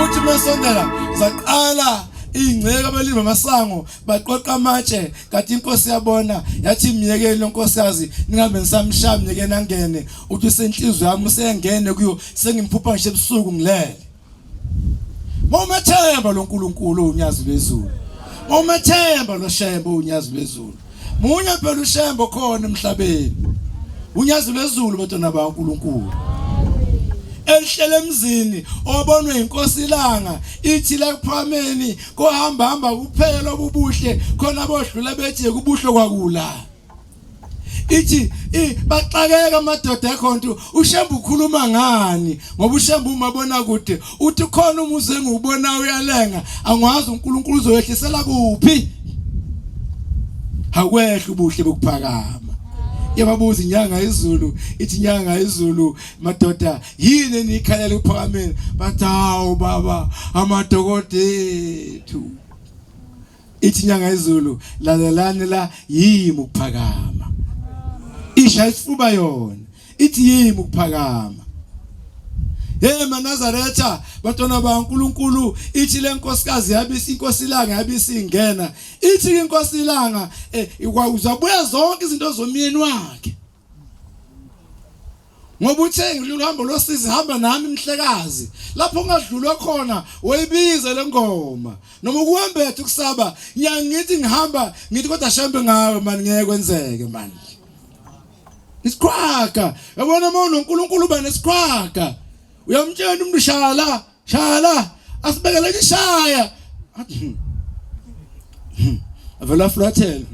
Uthi mesondela zaqala ingceke abalimi amasango baqoqa amatshe kanti inkosi yabona yathi myekeni lonkosikazi ningabe nisamshaya myekeni angene uthi usenhliziyo yami usengene kuyo sengimphupha ngisho ebusuku ngilele Mawumethemba lo nkulunkulu unyazi lwezulu Mawumethemba lo Shembe unyazi lwezulu Munye phela uShembe khona emhlabeni Unyazi lwezulu bantwana baNkulunkulu elihlele emzini obonwe inkosi ilanga ithi la kuphameni kohamba hamba kuphela obubuhle khona bodlula bethi kubuhle kwakula ithi baxakeka amadoda ekhonto uShembe ukhuluma ngani ngoba uShembe umabona kude uthi khona umuzi engiwubona uyalenga angwazi uNkulunkulu uzoyehlisela kuphi akwehla ubuhle bokuphakama yababuza inyanga izulu ithi inyanga izulu madoda yini enikhalela ukuphakameni bathi hawu baba amadokodethu ithi inyanga izulu lalelani la yimi ukuphakama isha isifuba yona ithi yimi ukuphakama Hey maNazaretha bantwana baNkuluNkulu ithi lenkosikazi yabisa inkosi ilanga yabisa ingena ithi inkosi ilanga eh uzabuya zonke izinto zomyeni wakhe. Ngoba uthe ngilolu hambo losizi hamba nami mhlekazi. Lapho ungadlulwa khona wayibiza lengoma. Noma kuhambethe ukusaba ngiyangithi ngihamba ngithi kodwa shembe ngawe mani ngeke kwenzeke mani. Isiqhwaga yabona uma unoNkulunkulu uba nesiqhwaga. Uyamtshela umuntu shala shala asibekele ishaya. Avela flathela.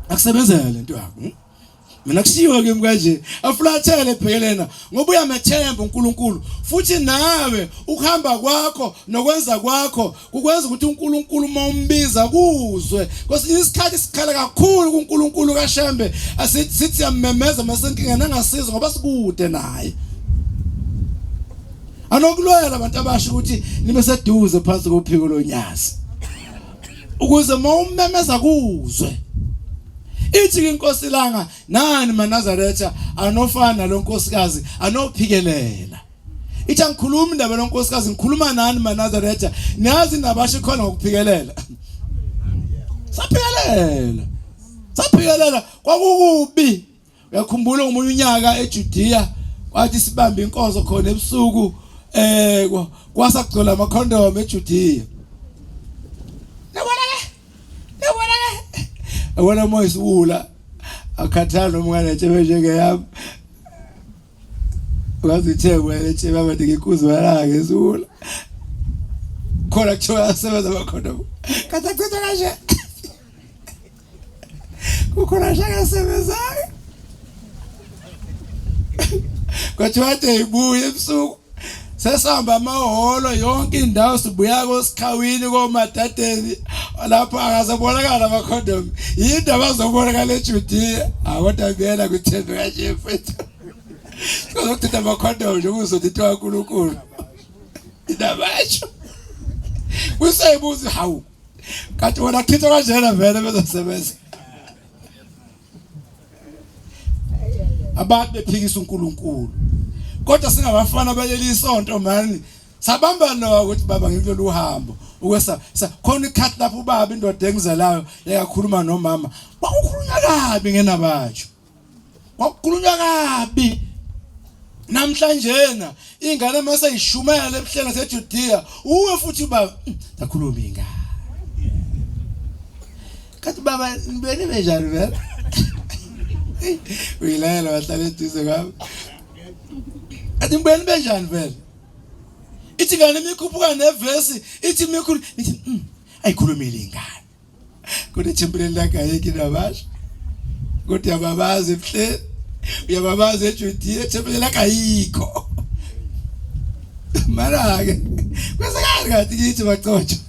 Akusebenzele lento yakho. Mina kushiwo kimi kanje afulathele ebhekelena ngoba uyamethemba uNkulunkulu futhi nawe ukuhamba kwakho nokwenza kwakho kukwenza ukuthi uNkulunkulu uma umbiza kuzwe kwesinye isikhathi sikhala kakhulu kuNkulunkulu kaShembe asithi sithi siyamemeza masenkingeni angasiza ngoba sikude naye anokulwela abantu abasho ukuthi nibe seduze phansi kophiko lonyazi ukuze uma ummemeza kuzwe ithi ke inkosi langa nani manazaretha anofana lo nkosikazi anophikelela ithi angikhulumi indaba lonkosikazi ngikhuluma nani manazaretha niyazi indaba asho khona ngokuphikelela saphikelela saphikelela kwakukubi Uyakhumbula ngomunye unyaka eJudea kwathi sibambe inkonzo khona ebusuku eh kwasagcola amakhondom eJudea. Yabona ke? Yabona ke? Yabona moya isiwula akhathala noma unganetshebe njengeyami. Wazithe wena etshebe abantu ngikuzwa la ngesiwula. Khona kuthiwa asebenza amakhondom. Kathi achitha kanje. Kukhona shakasebenzayo. Kwathiwa ade ibuye ebusuku. Sesihamba amahholo yonke indawo sibuya kosikhawini komadadeni lapho akazobonakala amakhondomu. Yindaba azobonakala eJudiya. Akodwa buyela kuthembe kanje mfethu. Sizokuthatha amakhondomu nje ukuzothi into kaNkulunkulu. Indaba esho. Kuseyibuzi hawu. Kanti wena chitha kanjena vele bezosebenza. Abantu bephikisa uNkulunkulu. Kodwa singabafana baleli isonto mani. Sabamba lo ukuthi baba ngikulolu hambo. Ukwesa khona ikhathi lapho ubaba indoda engizalayo yakakhuluma nomama. Kwakukhulunywa kabi ngenabatsho. Kwakukhulunywa kabi. Namhlanjena ingane mase ishumela ebuhleni seJudea uwe futhi baba sakhuluma ingane. Kathi baba nibene benjani vele? Uyilayela wahlala eduze kwami. Athi ngibene benjani vele? Ithi ingane imikhuphuka nevesi ithi imikhulu ithi ayikhulumile ingane. Kodwa ethempelini lakhe ayikho indaba kodwa uyababaza ebuhleni uyababaza eJudiya ethempelini lakhe ayikho mara-ke kwenzekani kanti kithi bacotshwa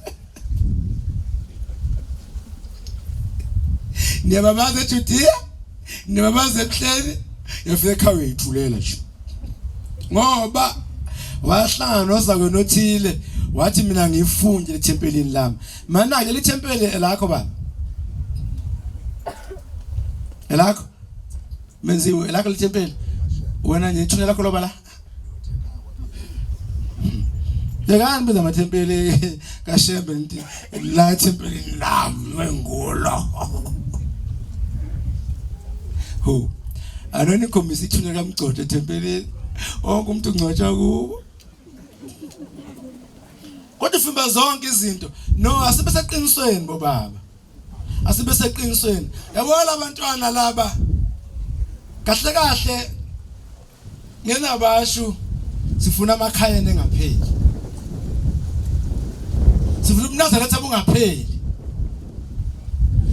niyababaza eJudiya niyababaza ebuhleni yafika ekhaya uyithulela nje ngoba wahlangana nozakwenu othile wathi mina ngifunde ethempelini lami Mana-ke lithempeli elakho baba. Elakho. Menziwe elakho lithempeli. Wena nje ithuna lakho loba la. Yekani biza amathempeli kaShembe nithi la ethempelini lami wengulo. Ho. Anonikhombisa ithuna kamgcodo ethempelini. Wonke umuntu ungcwatshwa kubo. Kodwa ufimba zonke izinto. No, asibe seqinisweni bobaba. Asibe seqinisweni. Yabo labantwana laba kahle kahle ngenabashu sifuna amakhaya engapheli. Sifuna ubuNazaretha bungapheli.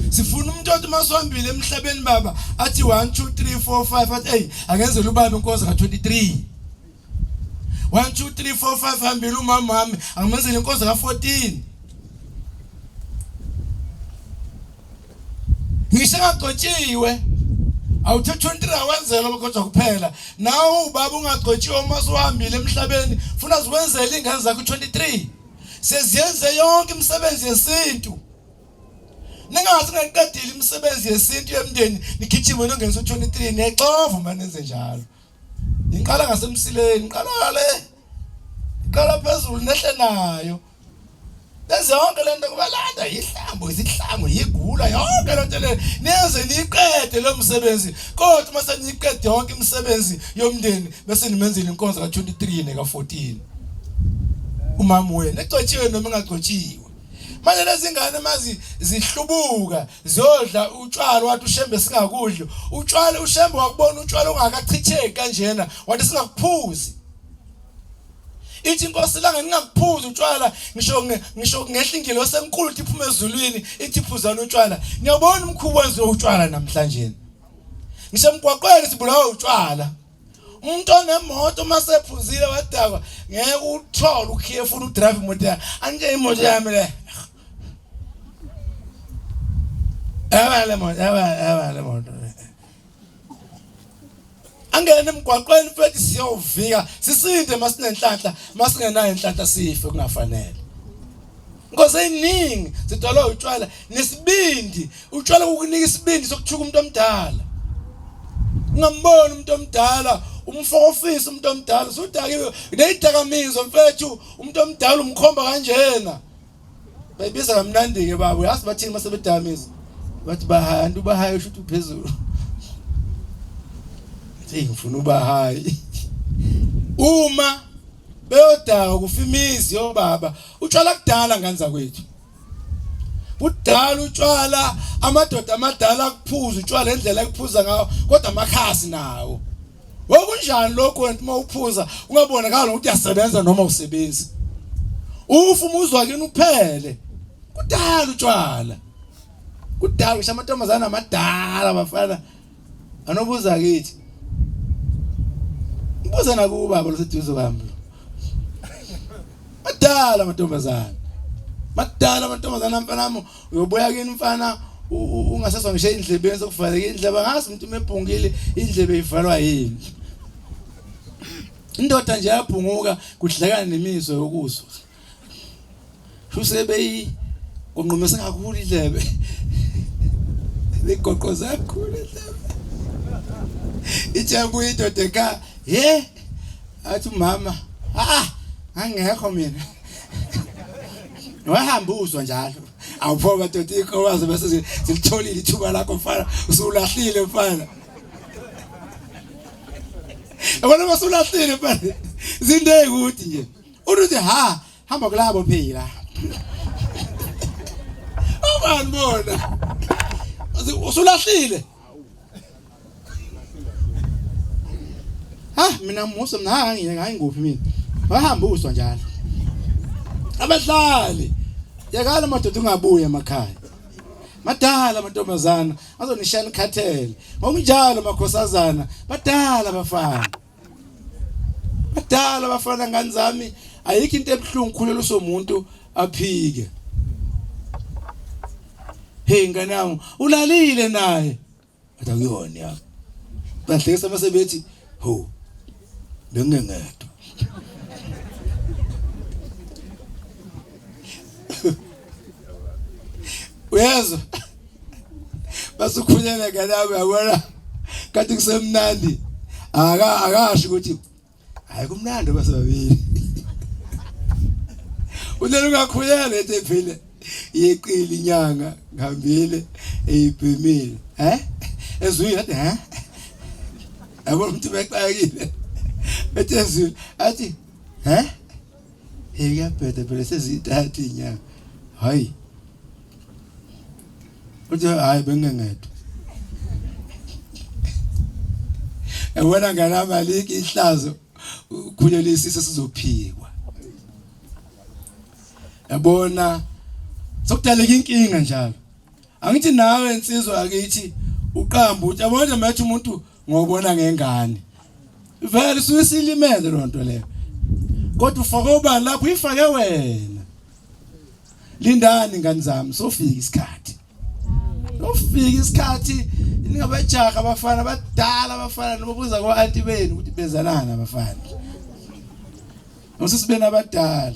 Sifuna umuntu othi masuhambile emhlabeni baba athi 1 2 3 4 5 athi hey angenzela ubaba inkosi ka23. 1 2 3 4 5 hambile umama wami angimenzele inkonzo ka-14 ngisho engagcotshiwe awuthe 23 awenzela kodwa kuphela nawe ubaba ungagcotshiwe uma usuhambile emhlabeni funa zikwenzele ingane zakho 23 seziyenze yonke imisebenzi yesintu ningazi ngeqedile imisebenzi yesintu yemndeni nigijime nongenisa u-23 niyayixova uma nenze njalo Ngiqala ngasemsileni, ngiqala le. Ngiqala phezulu nehle nayo. Benze yonke lento kubalanda ihlambo isihlangu yigula yonke lento le niyenze niyiqede lo msebenzi kodwa uma seniyiqede yonke imisebenzi yomndeni bese nimenzile inkonzo ka-23 neka-14 umama wenu egcotshiwe noma engagcotshiwe. Manje lezi ngane mazi zihlubuka ziyodla utshwala wathi uShembe singakudli utshwala uShembe wakubona utshwala ungakachitheki kanjena wathi singakuphuzi. Ithi inkosi langa ningakuphuzi utshwala ngisho ngisho ngehla ingelosi enkulu ithi iphuma ezulwini ithi phuzani utshwala. Niyabona umkhuba wenziwe utshwala namhlanje. Ngisho emgwaqweni sibulawa utshwala. Umuntu onemoto uma sephuzile wadakwa ngeke uthole ukhiye efuna udrive imoto yakhe. Anje imoto yami le. Eba le moto, eba eba le moto. Angene emgwaqweni mfethu siyovika sisinde masinenhlanhla masingenayo inhlanhla sife kungafanele. Inkosi eyiningi sidalwa utshwala nesibindi utshwala kukunika isibindi sokuthuka umuntu omdala. Ungamboni umuntu omdala umfokofisa umuntu omdala usudakiwe neyidakamizwa mfethu umuntu omdala umkhomba kanjena. Bayibiza kamnandi ke baba uyazi bathini mase bedamisa bathi bahaya ntu bahaya usho ukuthi uphezulu. Hey ngifuna uba high. Uma beyodaka kufa imizi yobaba utshwala kudala ngane zakwethu. Kudala utshwala amadoda amadala akuphuza utshwala indlela ekuphuza ngawo kodwa amakhasi nawo. Wokunjani lokho wena uma uphuza ungabonakala ukuthi uyasebenza noma usebenzi. Ufa umuzwa kini uphele. Kudala utshwala. Kudala ngisho amantombazana amadala bafana. Anobuza kithi. Ngibuza nakuba baba loseduze kwami. Madala amantombazana. Madala amantombazana mfana uyobuya kini mfana ungasezwa ngisho endlebeni sokuvaleka indlebe ngazi umuntu umebhungile indlebe ivalwa yini. Indoda nje yabhunguka kudlekana nemizwa yokuzwa. Shusebeyi kunqumisa kakhulu indlebe. Ligoqoza kakhulu indlebe. Ithi abuye indoda ekhaya, "Ye, athi umama, ah, angekho mina." Wahamba uzwa njalo. Awupho madoda ikhobazo bese silitholile ithuba lakho mfana, usulahlile mfana. Yabona basulahlile mfana. Izinto ezikuthi nje. Uthi ha hamba kulabo phela. Ubani bona? Usulahlile. Ha mina musa mina ha ngiye ngayi nguphi mina. Wahamba uswa njalo. Abadlali. Yakala madoda ungabuya emakhaya. Madala amantombazana azonishaya nikhathele. Ngokunjalo makhosazana badala abafana. Badala abafana ngani zami ayikho into ebuhlungu khulelwa usomuntu aphike. Hey ngane yami ulalile naye. Athi akuyona yami. Bahlekisa mase bethi ho bengingedwa. Uyezwa? Basukhulele ngane yami yabona. Kanti kusemnandi. Aka akasho ukuthi hayi kumnandi basebabili. Unele ungakhulele ethi ephile. Yeqile inyanga ngihambile eyibhemile. Eh? Ezwile athi he? Yabona umuntu bexakile. Ethi ezwile athi he? Hey kuyabheda phela sezintathu inyanga. Hayi. Uthi hayi bengingedwa. Yabona ngane amaliki ihlazo ukhulele isisu sizophikwa. Yabona sokudaleka inkinga njalo. Angithi nawe insizwa akithi uqamba uthi yabona nje manje umuntu ngobona ngengane. Vele usuke silimele lonto leyo. Kodwa ufake ubani lapho uyifake wena. Lindani ngani zami sofika isikhathi. Sofika isikhathi ningabajaha abafana abadala abafana nobuza ko auntie benu ukuthi bezanana abafana. Nosisi benu abadala.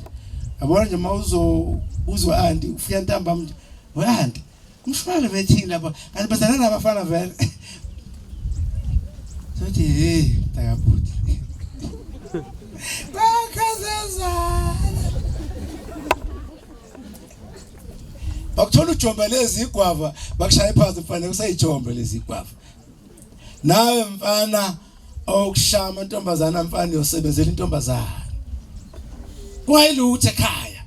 Yabona nje mawuzo uzwa auntie ufika ntambama nje. We auntie umshwale bethini lapha kanti bezanana abafana vele. Sothi hey mntakabhuti. Bakhazazana. Bakuthola ujomba lezi igwava bakushaya phansi mfana usayijomba lezi igwava. Nawe mfana okushaya amantombazana mfana uyosebenzela intombazana. Kungayilutho ekhaya.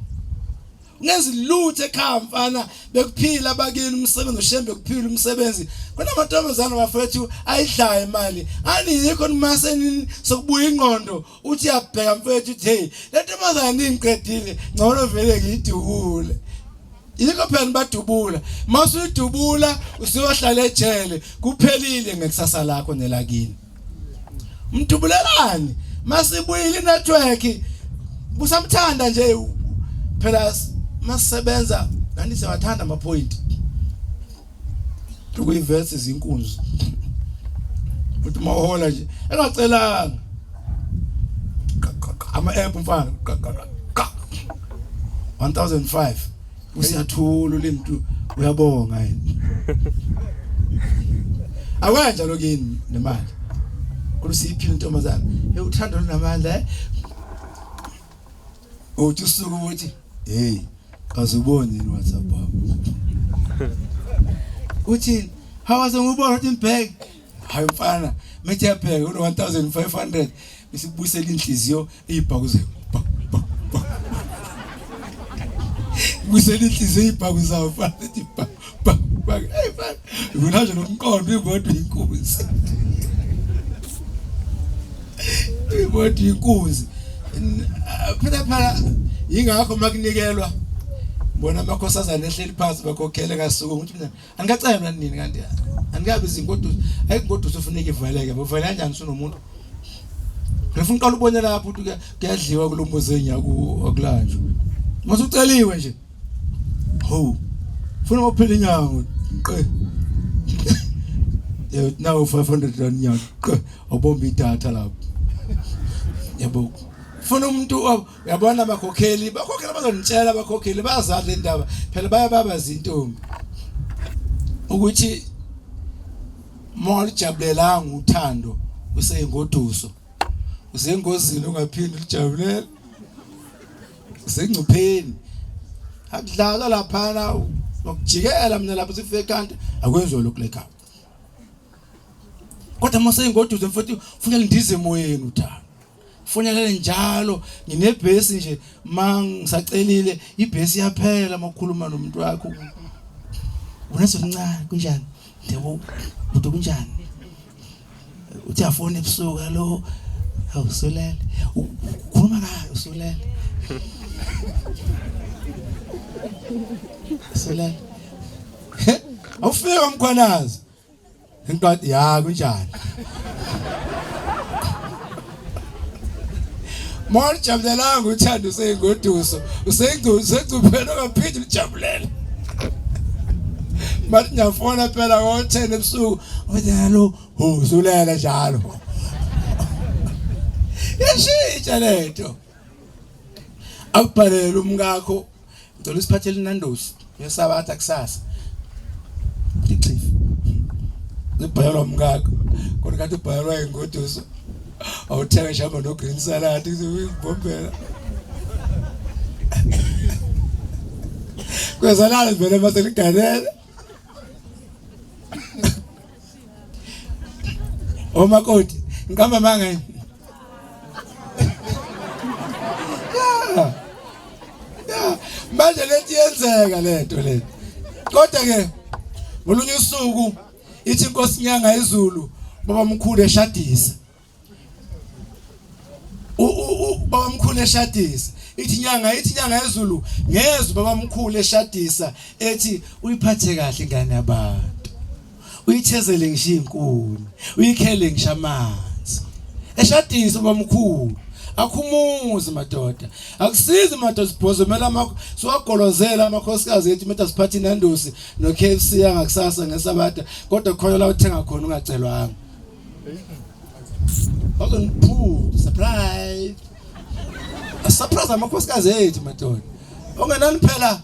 Ungenzi lutho ekhaya mfana bekuphila abakini umsebenzi ushembe kuphila umsebenzi. Kunamantombazana bafethu ayidlayo imali. Ani yikho nimase sokubuya ingqondo uthi yabheka mfethu uthi hey le ntombazane ingiqedile ngcono vele ngiyidubule yikho phela nibadubula masuyidubula usuyohlala ejele kuphelile ngekusasa lakho nelakini mdubulelani masibuyile network busamthanda nje phela masisebenza nani siyawathanda ama point ukuyivesa izinkunzi uthi mawuhola nje engacelanga ama app mfana 1005 usiyathula ulimntu uyabonga yena akanjalo kini nemali kodwa siyiphila intombazana hey uthando lunamandla eh uthi usuku ukuthi hey kazuboni yini WhatsApp wami uthi hawaze ngubona uthi ngibheke hayi mfana methi yabheka uno 1500 isibuyisela inhliziyo ibhakuze ibuyisela inhliziyo ibhakuzayo mfana ethi ba ba ba hey mfana nginaje nomqondo imoto inkunzi imoto inkunzi phela phela yingakho makunikelwa bona amakhosazana ehleli phansi bakhokhele kasuku ukuthi mina andikacelwa nini kanti andikabi izingoduso ayingoduso ufuneka ivaleke bovela kanjani sunomuntu ngifuna uqala ubone lapho ukuthi kuyadliwa kulo muzi enyaku akulanjwa masuceliwe nje ho funa uphela inyango qe now 500 rand nyango qe awubomba idatha lapho yabo funa umuntu uyabona abakhokheli bakhokheli bazonitshela abakhokheli bayazazi le ndaba phela bayababa zintombi ukuthi mawulijabulelanga uthando useyingoduso usengozini ungaphindi ulijabulele usengcupheni akudlalwa laphana nokujikela mina lapho sifike kanti akwenziwa lokhu lekhaya kodwa uma useyingoduso mfowethu ufuna lindize emoyeni uthando fonelele njalo nginebhesi nje mangisacelile ibhesi yaphela makukhuluma nomuntu wakho unesoncane kunjani ndebo budo kunjani uthi afone ebusuku alo awusulele ukhuluma kayo usulele usulele awufika mkhwanazi Intokazi ya kunjani? Mawujabulelanga uthando useyingoduso, useyingcupheni ongaphinde ujabulela. Bathi ngiyafona phela ngo-10 ebusuku, uthi hello, usulele njalo. Yashintsha lento. Akubhalele umkakho ngicela usiphathele inandosi ngesabatha kusasa ichief ubhalelwa umkakho kodwa kade ubhalelwa ingoduso awuthenga nje no green salad kuzoyibombela kwezalala vele mase liganele omakoti ngiqamba manga yini yeah yeah manje lento yenzeka lento le kodwa ke ngolunye usuku ithi inkosi nyanga izulu baba mkhulu eshadisa ubaba mkhulu eshadisa ithi nyanga ithi nyanga yezulu ngezwe baba mkhulu eshadisa ethi uyiphathe kahle ingane yabantu uyithezele ngisho inkuni uyikhele ngisho amanzi eshadisa ubamkhulu akhumuzi madoda akusizi madoda sibhozomela amakho siwagolozela amakhosikazi ethu meta siphathe inandosi no KFC yangakusasa ngesabatha kodwa khona la uthenga khona ungacelwanga bazoniphuza surprise surprise amakhosikazi ethu madoda ongenani phela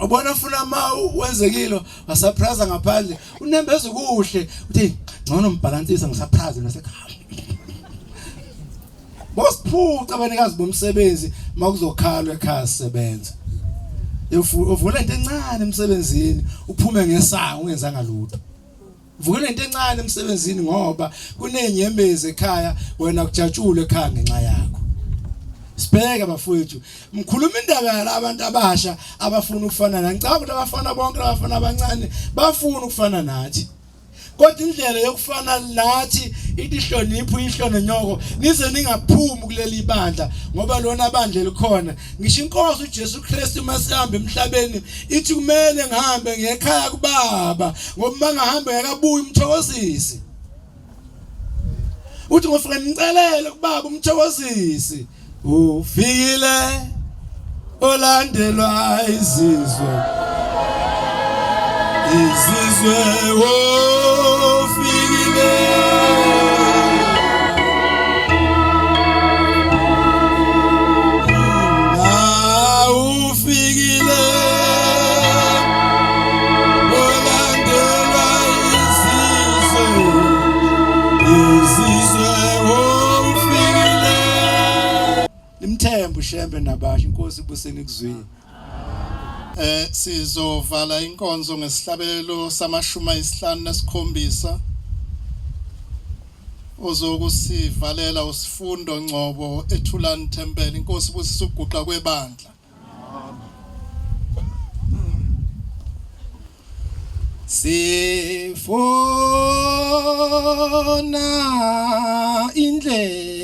ubona ufuna ma wenzekile wasurprise ngaphandle unembeza kuhle uthi ngcono mbhalansisa ngisurprise nasekhaya bosiphuca abanikazi bomsebenzi makuzokhalwa ekhaya sisebenza. Uvula into encane emsebenzini uphume ngesango ungenzanga lutho. Vukela into encane emsebenzini ngoba kunezinyembezi ekhaya wena kujatshulwe ekhaya ngenxa yakho. Sibheke bafowethu, ngikhuluma indaba yalabantu abasha abafuna ukufana nathi. Ngicabanga ukuthi abafana bonke abafana abancane bafuna ukufana nathi. Kodwa indlela yokufana nathi ithi hlonipho uyihlo nonyoko nize ningaphumi kuleli bandla ngoba lona bandla elikhona. Ngisho inkosi uJesu Kristu masihamba emhlabeni ithi kumele ngihambe ngekhaya kubaba ngoba mangahambe ngekabuyi umthokozisi. Uthi ngofika nicelele kubaba umthokozisi. Ufikile olandelwa izizwe. Izizwe ufikile. Ufikile olandelwa izizwe izizwe ufikile. Nimthembe uShembe nabasha inkosi ibuseni kuzwile. Sizovala inkonzo ngesihlabelelo samashumi ayisihlanu nesikhombisa. Ozokusivalela uSifundo Ngcobo eThulani Temple. Inkosi ibusise ukuguqa kwebandla. Sifuna indlela